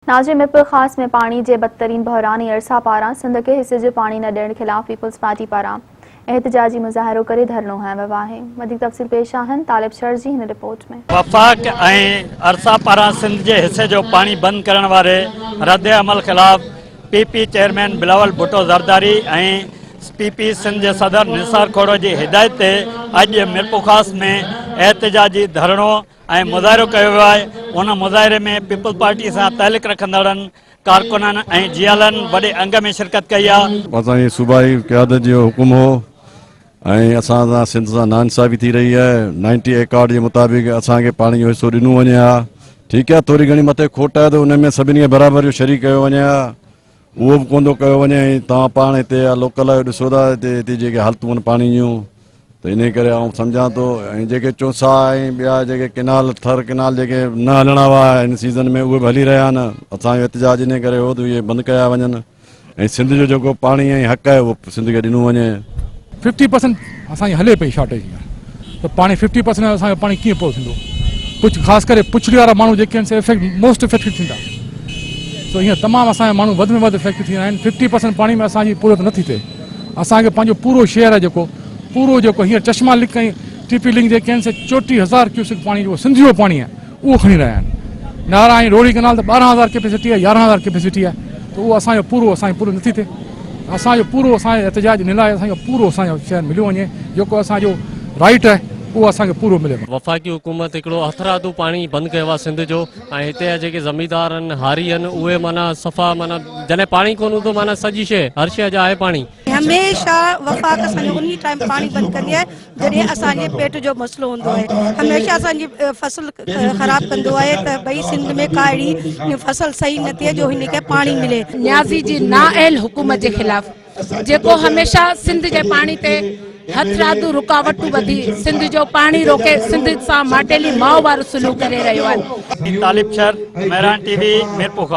ناظرين ميرپورخاص ۾ پاڻي جي بدترين بحران ۽ ارسا پاران سنڌ کي حصي جو پاڻي نه ڏيڻ خلاف پيپلز پارٽي پاران احتجاجي مظاهرو ڪري ڌرڻو هنيو ويو آهي. وڌيڪ تفصيل پيش آهن طالب شر جي هن رپورٽ ۾. وفاق ۽ ارسا پاران سنڌ جي حصي جو پاڻي بند ڪرڻ واري رد عمل خلاف P P chairman Bilawal Bhutto Zardari ۽ P P Sindh جي صدر نثار کوڙو جي هدايت تي اڄ ميرپورخاص ۾ احتجاجي ڌرڻو ۽ مظاهرو ڪيو ويو آهي ان مظاهري ۾ پيپلز پارٽي سان تعلق رکندڙن ڪارڪنن ۽ جيالن وڏي انگ ۾ شرڪت ڪئي آهي. اسان جي صوبائي قيادت جو حڪم هو ۽ اسان سان سنڌ سان ناانصافي ٿي رهي آهي نائنٽي ايڪارڊ جي مطابق اسان کي پاڻي جو حصو ڏنو وڃي ها ٺيڪ آهي ٿوري گهڻي مٿي کوٽ آهي ته ان ۾ سڀني کي برابر جو شريڪ ڪيو وڃي ها اهو به ڪونه ٿو ڪيو وڃي ۽ توهان پاڻ هتي جا لوڪل آهيو ڏسو ٿا هتي هتي جيڪي حالتون آهن پاڻي جون ته انهي ڪري آئون سمجهان ٿو ۽ جيڪي چونسا ۽ ٻيا جيڪي ڪينال ٿر ڪينال جيڪي نه هلڻا هئا هن سيزن ۾ اهي به هلي رهيا آهن اسانجو احتجاج انهي ڪري هو ته اهي بند ڪيا وڃن ۽ سنڌ جو جيڪو پاڻي ۽ حق آهي اهو سنڌ کي ڏنو وڃي. ففٽي پرسنٽ اسان جي هلي پئي شارٽيج هينئر ته پاڻي ففٽي پرسنٽ اسان جو پاڻي ڪيئن پورو ٿيندو پڇ خاص ڪري پڇڙي وارا ماڻهو جيڪي آهن سي افيڪٽ موسٽ افيڪٽيڊ ٿيندا سو هينئر تمام اسان جا ماڻهو وڌ ۾ وڌ افيڪٽ ٿي رهيا آهن ففٽي پرسنٽ پاڻي ۾ اسان جي پورت نٿي ٿئي اسان کي پنهنجو پورو شيئر آهي جيڪو پورو جيڪو هينئر چشما لنڪ ۽ ٽي پي لنڪ جيڪي آهن سي چوٽيهه هزار ڪيوسڪ پاڻي جيڪو سنڌ جو پاڻي آهي اهو کڻي رهيا آهن. نارا ۽ روهڙي ڪئنال ته 12 هزار ڪيپيسٽي آهي 11 هزار ڪيپيسٽي آهي ته اهو اسان جو پورو اسان جي پورو نٿي ٿئي اسان جو پورو اسان جو احتجاج ان لاء اسان کي پورو اسان جو شهر مليو وڃي جيڪو اسان جو رائيٽ آهي اهو اسان کي پورو ملي. وفاقي حڪومت هڪڙو هٿرادو پاڻي بند ڪيو آهي سنڌ جو ۽ هتي جا جيڪي زميندار آهن هاري آهن اهي معنيٰ صفا معنيٰ جڏهن پاڻي ڪونه هوندو معنيٰ سڄي شيء هر شيء جا آهي پاڻي. هميشه وفاق اسان جو انهي ٽائيم پاڻي بند ڪندي آهي جڏهن اسان جي پيٽ جو مسئلو هوندو آهي هميشه اسان جي فصل خراب ڪندو آهي ته ڀئي سنڌ ۾ ڪا اهڙي فصل صحيح نه ٿئي جو هن کي پاڻي ملي. نيازي جي نااهل حڪومت جي خلاف جيڪو هميشه سنڌ جي پاڻي تي هٿرادو رڪاوٽون وڌي سنڌ جو پاڻي روڪي سنڌ سان ماٽيلي ماء وارو سلوڪ ڪري رهيو آهي. طالب شر، مهراڻ ٽي وي، ميرپورخاص.